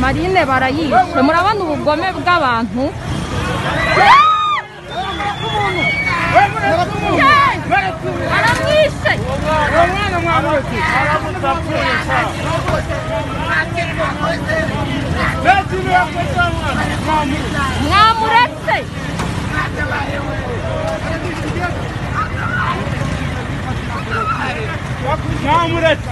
Marine barayishe. Murabona ubugome bw'abantu. Aramwishe. Mwamuretse. Mwamuretse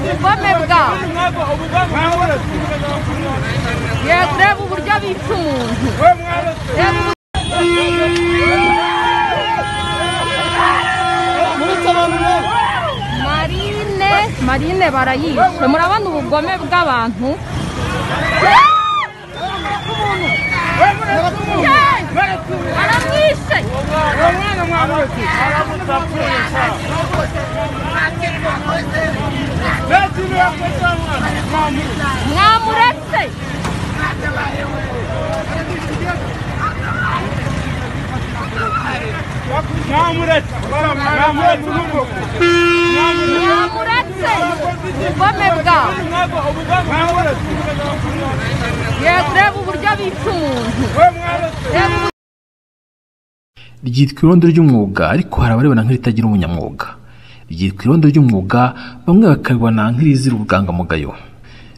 ubugome bwabo. Yego, reba uburyo bica umuntu. Marine barayishe. Murabona ubugome bw'abantu. Aramwishe. Mwamuretse. Mwamuretse ubugome bwabo. Yego, reba uburyo bica umuntu. Ryitwa irondo ry'umwuga, ariko hari abaribona nk'iritagira umunyamwuga. Ryitwa irondo ry'umwuga, bamwe bakabibona nk'irizira ubwangamugayo.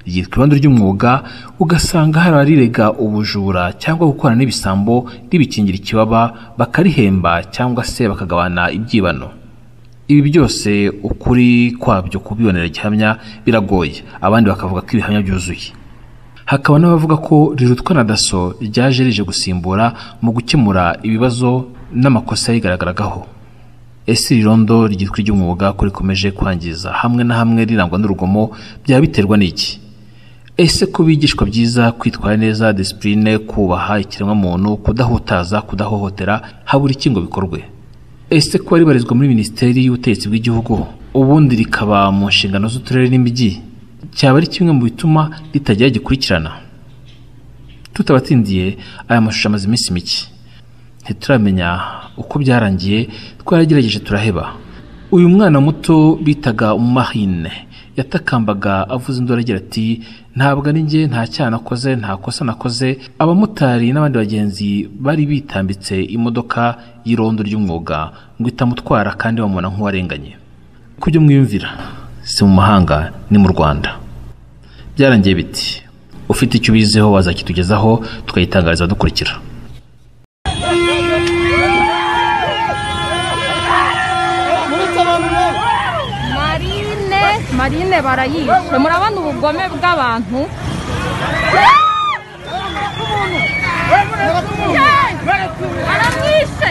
Ryitwa irondo ry'umwuga, ugasanga hari abarirega ubujura cyangwa gukorana n'ibisambo ribikingira ikibaba, bakarihemba cyangwa se bakagabana ibyibano. Ibi byose ukuri kwabyo kubibonera gihamya biragoye, abandi bakavuga ko ibihamya byuzuye. Hakaba n'abavuga ko rirutwa na DASSO ryaje rije gusimbura mu gukemura ibibazo n'amakosa yigaragaraho. Ese iri rondo ryitwa iry'umwuga ko rikomeje kwangiza hamwe na hamwe rirangwa n'urugomo, byaba biterwa n'iki? Ese ko bigishwa byiza kwitwara neza, discipline, kubaha ikiremwamuntu, kudahutaza, kudahohotera, habura iki ngo bikorwe? Ese ko ribarizwa muri Minisiteri y'Ubutegetsi bw'Igihugu, ubundi rikaba mu nshingano z'uturere n'imijyi, cyaba ari kimwe mu bituma ritagira gikurikirana? Tutabatindiye, aya mashusho amaze iminsi mike, ntituramenya uko byarangiye, twaragerageje turaheba. Uyu mwana muto bitaga Umahine yatakambaga avuza induru agira ati: ntabwo ari njye, nta cyaha nakoze, nta kosa nakoze. Abamotari n'abandi bagenzi bari bitambitse imodoka y'irondo ry'umwuga ngo itamutwara, kandi bamubona nk'uwarenganye. Kubyo mwiyumvira, si mu mahanga, ni mu Rwanda. Byarangiye biti: ufite icyo ubiziho wazakitugezaho, tukayitangariza dukurikira. Marine barayishe. Murabona ubugome bw'abantu. Aramwishe.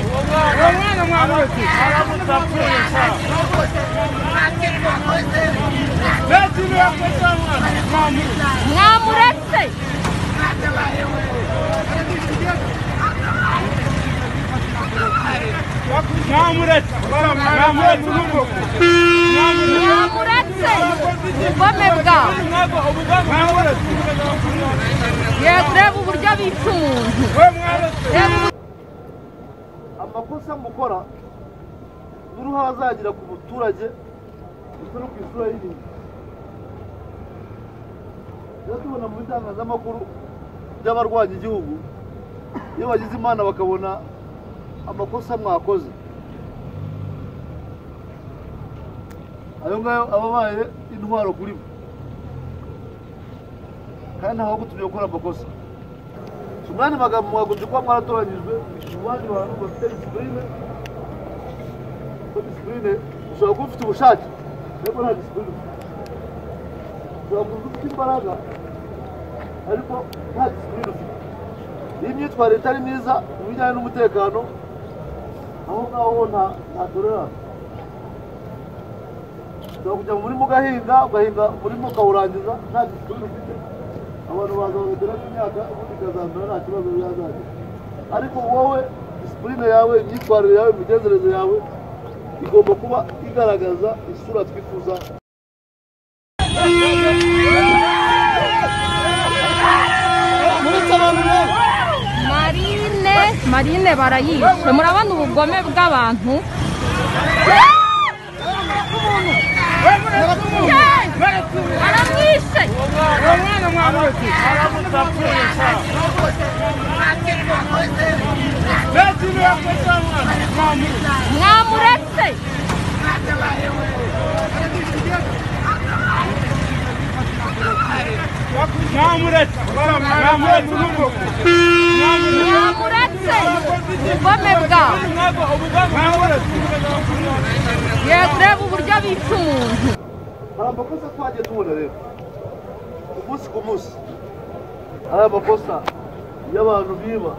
Mwamuretse. Mwamuretse ubugome bwabo. Yego, reba uburyo bica umuntu. Amakosa mukora n'uruhare azagira ku muturage ndetse no ku isura y'ibintu. Iyo tubona mu bitangazamakuru by'abarwanya igihugu, iyo bagize Imana bakabona amakosa mwakoze, ayo ngayo aba abaye intwaro kuri bo, kandi ntawagutumye gukora amakosa. Si umwanya magambo mwagombye kuba mwaratoranyijwe mu bandi bantu bafite disipurine. Kuko disipurine, ushobora kuba ufite ubushake ariko nta disipurine ufite. Ushobora kuba ufite imbaraga ariko nta disipurine ufite. Iyo imyitwarire itari myiza mu bijyanye n'umutekano, aho ngaho nta tolerance. Ushobora kujya mu murima ugahinga, ugahinga umurima ukawurangiza nta disipurine ufite, abantu baza bagateramo imyaka ubundi ikazamera nta kibazo byazagira. Ariko wowe disipurine yawe, imyitwarire yawe, imigenzereze yawe igomba kuba igaragaza isura twifuza. Marine barayishe. Murabona ubugome bw'abantu. Aramwishe. Mwamuretse. Mwamuretse ubugome bwabo. Yego, reba uburyo bica umuntu. Hari amakosa twagiye tubona rero umunsi ku munsi, hari amakosa y'abantu biba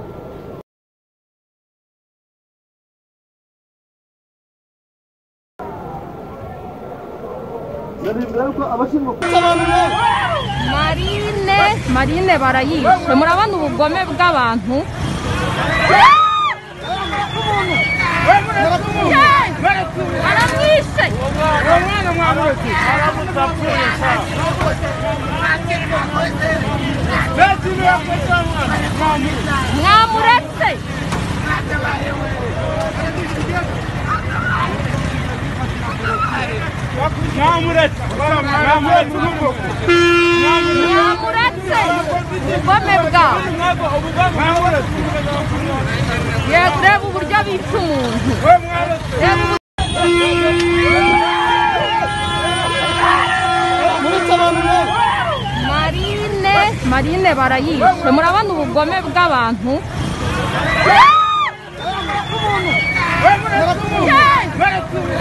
Marine, Marine barayishe. Murabona ubugome bw'abantu. Aramwishe. Mwamuretse. Mwamuretse ubugome bwabo. Yego, reba uburyo bica umuntu. Marine, Marine barayishe. Murabona ubugome bw'abantu.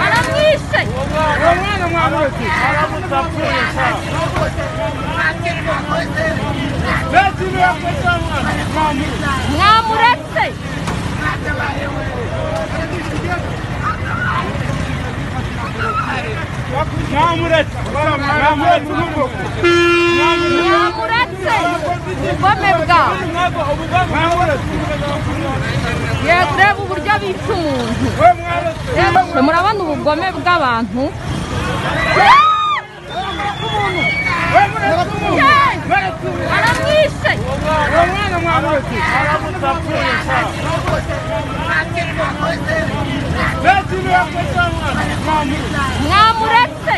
Aramwishe. Mwamuretse. Mwamuretse ubugome bwabo. Yego, reba uburyo bica umuntu. Murabona ubugome bw'abantu. Aramwishe. Mwamuretse.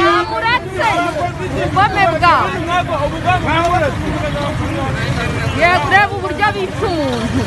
Mwamuretse ubugome bwabo. Yego, reba uburyo bica umuntu.